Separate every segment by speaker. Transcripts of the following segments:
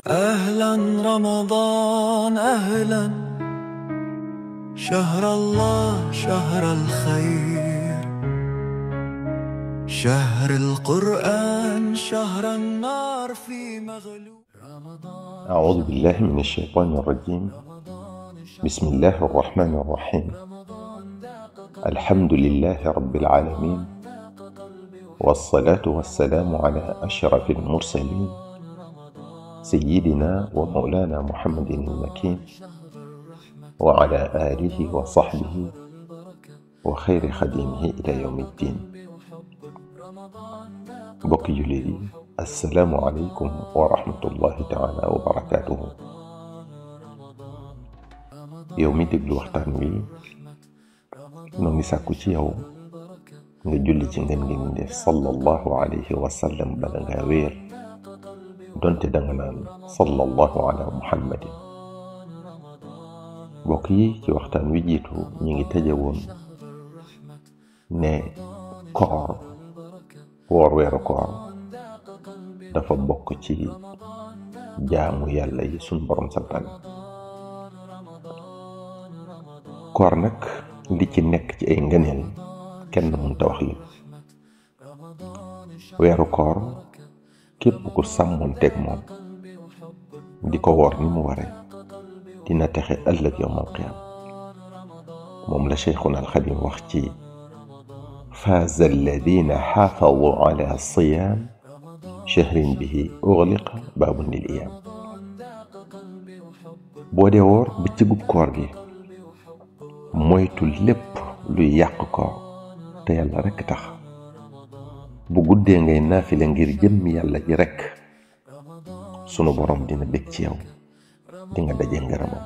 Speaker 1: أهلا رمضان أهلا، شهر الله شهر الخير، شهر القرآن شهر النار في مغلوب.
Speaker 2: أعوذ بالله من الشيطان الرجيم. بسم الله الرحمن الرحيم. الحمد لله رب العالمين، والصلاة والسلام على أشرف المرسلين سيدنا ومولانا محمد المكين، وعلى آله وصحبه وخير خديمه إلى يوم الدين. بقي لي السلام عليكم ورحمة الله تعالى وبركاته. يومي دéglu waxtaan wi noo ngi sàkku ci yow nga julli ci ngeen ngi def sallallahu alayhi wa sallam bala nga wéer donte danga naan sallallahu ala muhammadin. bokk yi ci waxtaan wi jiitu ñi ngi tëje woon ne koor woor weeru koor dafa bokk ci jaamu yàlla yi sun borom santaane. koor nag li ci nekk ci ay ngëneel kenn mënta wax lépp. weeru koor képp ku sàmmoon teg moom di ko woor ni mu ware dina texe ëllëg yawmal qiyaama. moom la Cheikhuna al-Xadim wax ci faaza alladina xaafadu ala siyaam shahrin bihi ughliqa baabun lil iyaam. boo dee woor bëccëgub koor gi moytu lépp luy yàq koor te yàlla rekk tax. bu guddee ngay naafile ngir jëmmi yàlla ji rekk sunu borom dina bég ci yow, di nga daje ngërëmam.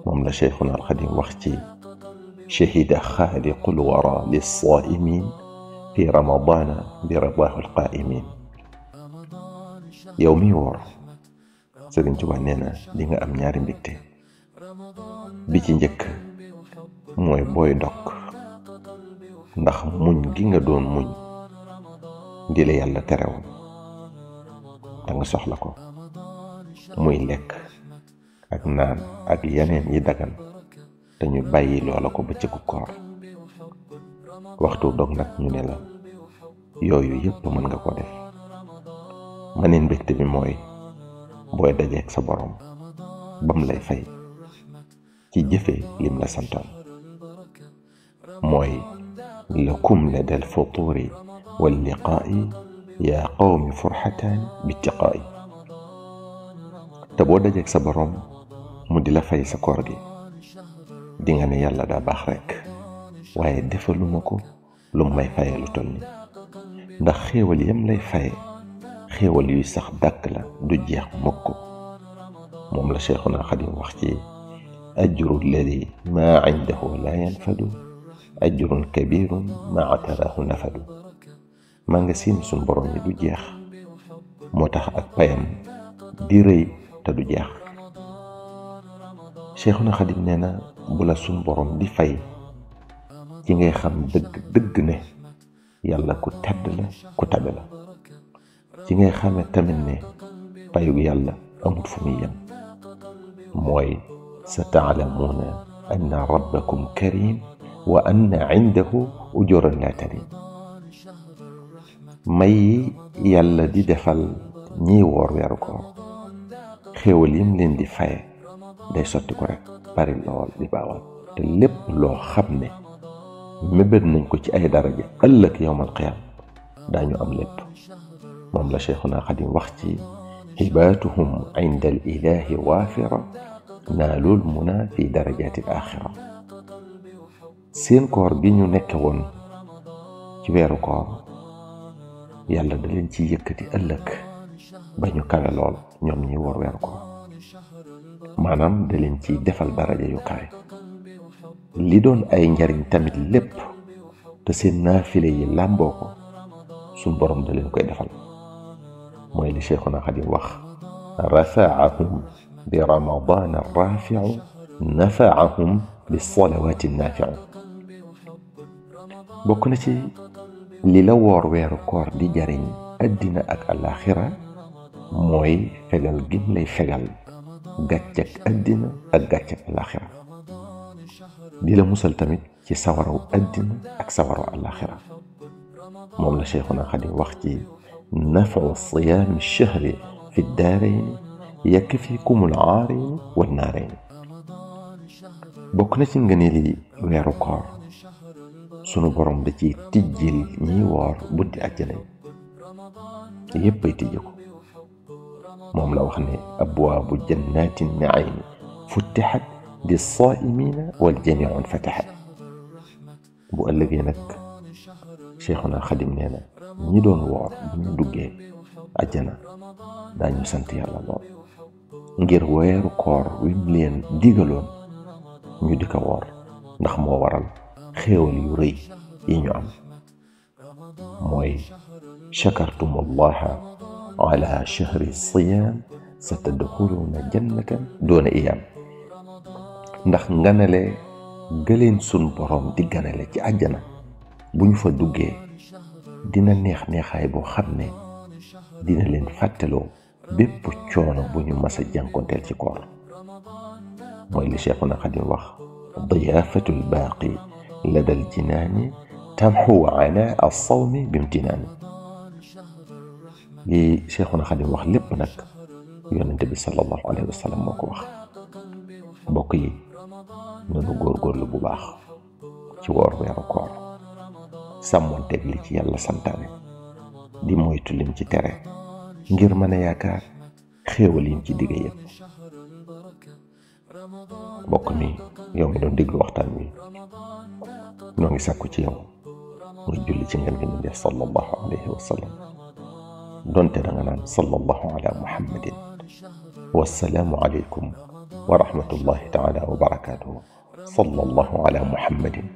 Speaker 2: moom la Cheikhuna al-Xadim wax ci shahida xaaliqul wara lis-saaimin fi ramadana bi ridaahu al-qaaimin. yow mi woor Sëriñ Tuubaa nee na di nga am ñaari mbégte. bi ci njëkk mooy booy ndokk, ndax muñ gi nga doon muñ di la yàlla terewoon da nga soxla ko, muy lekk ak naan ak yeneen yi dagan te ñu bàyyi loola ko bëccëgu koor. waxtu dog nag ñu ne la yooyu yépp mën nga ko def. maneen mbégte bi mooy booy dajeek sa borom bam lay fay ci jëfe lim la santoon. mooy lakum ladal futuri wal liqaa'i yaa qawmi furxataan bittiqaa'i. te boo dajeek sa borom mu di la fay sa koor gi di nga ne yàlla daa baax rekk, waaye defaluma ko lu may faye lu toll ni. ndax xéewal yam lay faye xéewal yuy sax dàkk la, du jeex mukk. moom la Cheikhuna Xadim wax ci ajru alladi maa indahu laa yanfadu ajrun kabirun maa taraahu nafadu. maa nga siin suñ borom yi du jeex, moo tax ak payam di rëy te du jeex. Cheikhuna Xadim nee na bu la suñ borom di fay ci ngay xam dëgg dëgg ne yàlla ku tedd la, ku tabe la. ci ngay xame tamit ne payug yàlla amut fu muy yem. mooy sa taalamuuna anna rabbakum karim wa anna indahu ujuran la tarim. may yi yàlla di defal ñiy woor weeru koor, xéewal yim leen di faye day sotti ko rek bari lool di baawal. te lépp loo xam ne mébét nañ ko ci ay daraja ëllëg yawmal qiyaam daañu am lépp. moom la Cheikhuna Xadim wax ci hibaatuhum inda al ilahi waafira naalul muna fi darajati al axira. seen koor gi ñu nekke woon ci weeru koor yàlla da leen ci yëkkati ëllëg ba ñu kawe lool ñoom ñi woor weeru koor. maanaam da leen ciy defal daraja yu kawe. li doon ay njariñ tamit lépp te seen naafile yi làmboo ko suñ borom da leen koy defal. mooy li Cheikhuna Xadim wax rafaahum bi ramadana rafiu nafaahum bi salawaati nafiu. bokk na ci li la woor weeru koor di jariñ addina ak alaxira mooy fegal gim lay fegal gàccak àddina ak gàccak alaxira di la musal tamit ci sawaraw àddina ak sawaraw alaxira moom la Cheikhuna Xadim wax ci nafu siyaami shahri fi daarayni yakfikumul aarayni wan naarayni bokk na ci ngëneeli weeru koor sunu borom da ci tijjil ñiy woor bunti àjjana yi yépp ay tijji ko moom la wax ne abwaabu jannaati naimi futtixat li saaimina wal jamiun fatixat bu ëllëgee nag Cheikhuna Xadim nee na ñi doon woor bu ñu duggee àjjana daañu sant yàlla lool ngir weeru koor wim leen digaloon ñu di ko woor ndax moo waral xéewal yu rëy yi ñu am mooy shakartum allaha ala shahri siyam satadxuluna jannatan doona iyam ndax nganale gëleen sun borom di ganale ci àjjana bu ñu fa duggee dina neex neexaay boo xam ne dina leen fàttaloo bépp coono bu ñu mas a jànkonteel ci koor mooy li Cheikhuna Xadim wax diyaafatul baaqi ladal jinaani tamxu ana as-sawmi bimtinaani li Cheikhuna Xadim wax lépp nag yonente bi sallallahu alayhi wa sallam moo ko wax mbokk yi nanu góorgóorlu bu baax ci woor weeru koor sàmmonteeg li ci yàlla santaane di moytu lim ci tere ngir mën a yaakaar xéewal yim ci digge yépp mbokk mi yow mi doon déglu waxtaan wi ñoo ngi sàkku ci yow nga julli ci ngeen gi ñu def sallallahu alayhi wa sallam donte da nga naan sallallahu ala muhammadin wassalaamu alaykum wa rahmatullahi taala wa barakatuhu sallallahu ala muhammadin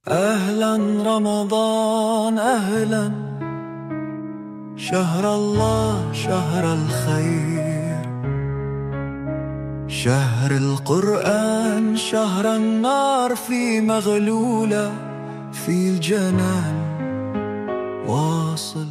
Speaker 1: أهلا رمضان أهلا شهر الله شهر الخير شهر القرآن شهر النار في مغلولة في الجنان واصل